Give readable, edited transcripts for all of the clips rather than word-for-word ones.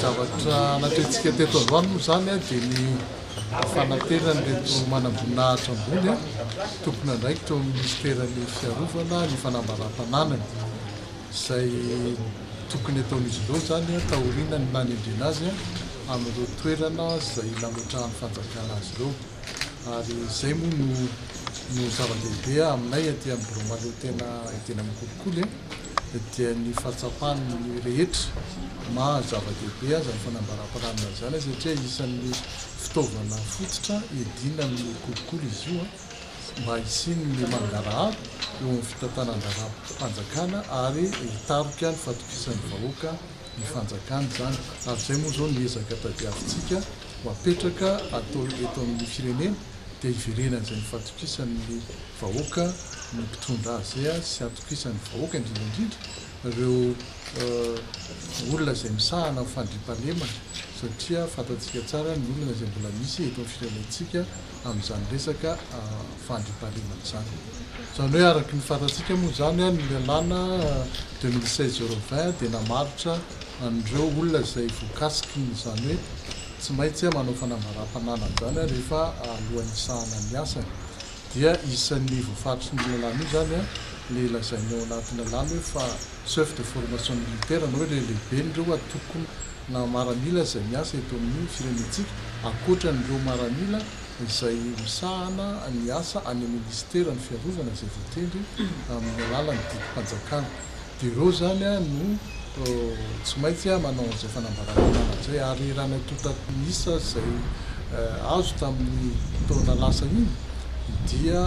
zavatra natrehintsika teto androany moa izany dia ny fanateran'ireto manamboninahitra ambony tompon'andraikitra ao amin'ny minisiteran'ny fiarovana ny fanambaram-pananany izay tokony ataon'izy ireo izany taorian'ny nanendrena azy amin'ireo toerana izay nametrahan'ny fanjakana azy ireo. Ary izay moa no no zava-dehibe aminay aty amin'ny birao mahaleo tena iadiana amin'ny kolikoly dia ny fahatsapan'ny rehetra maha zava-dehibe aza ny fanambaram-pananana izany satria isan'ny fitaovana fototra iadiana amin'ny kolikoly izy io mba hisian'ny mangarahara eo amin'ny fitantanan-draharaham-panjakana ary hitarika ny fahatokisan'ny vahoaka ny fanjakana izany. Ary izay moa izao ny ezaka tadiavintsika ho apetraka atao eto amin'ny firenena dia hiverenan'izay ny fahatokisan'ny vahoaka ny mpitondra azy sy hatokisan'ny vahoaka indrindra indrindra ireo olona izay misahana ny fandriampahalemana satria fantatsika tsara ny olana izay mbola misy eto amin'ny firenentsika amin'izany resaka fandriampahalemana izany. Izany hoe araka ny fantatsika moa izany ny lalàna 2016 020 dia namaritra an'ireo olona izay voakasiky ny izany hoe tsy maintsy manao fanambaram-pananana izany rehefa alohan'ny hisahana ny asany dia isan'ny voafaritry ny lalàna io izany ilay lazainy ao anatin'ny lalàna hoe fa chef de formation militaire na hoe ilay lehiben'ireo antokona maramila izay miasa eto amin'ny firenentsika ankoatran'ireo maramila izay misahana ny asa any amin'ny minisiteran'ny fiarovana izay voatendry amin'ny alalan'ny didim-panjakana. Dia ireo izany no tsy maintsy manao an'izay fanambaram-pananana izay. Ary raha ny antontan'isa izay azo tamin'ny taona lasa iny dia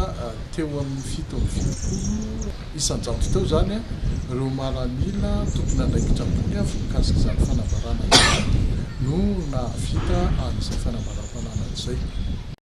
teo amin'ny 77% teo izany ireo maramila tompon'andraikitra ambony voakasik'izany fanambarana izany no nahavita an'izay fanambaram-pananana izay.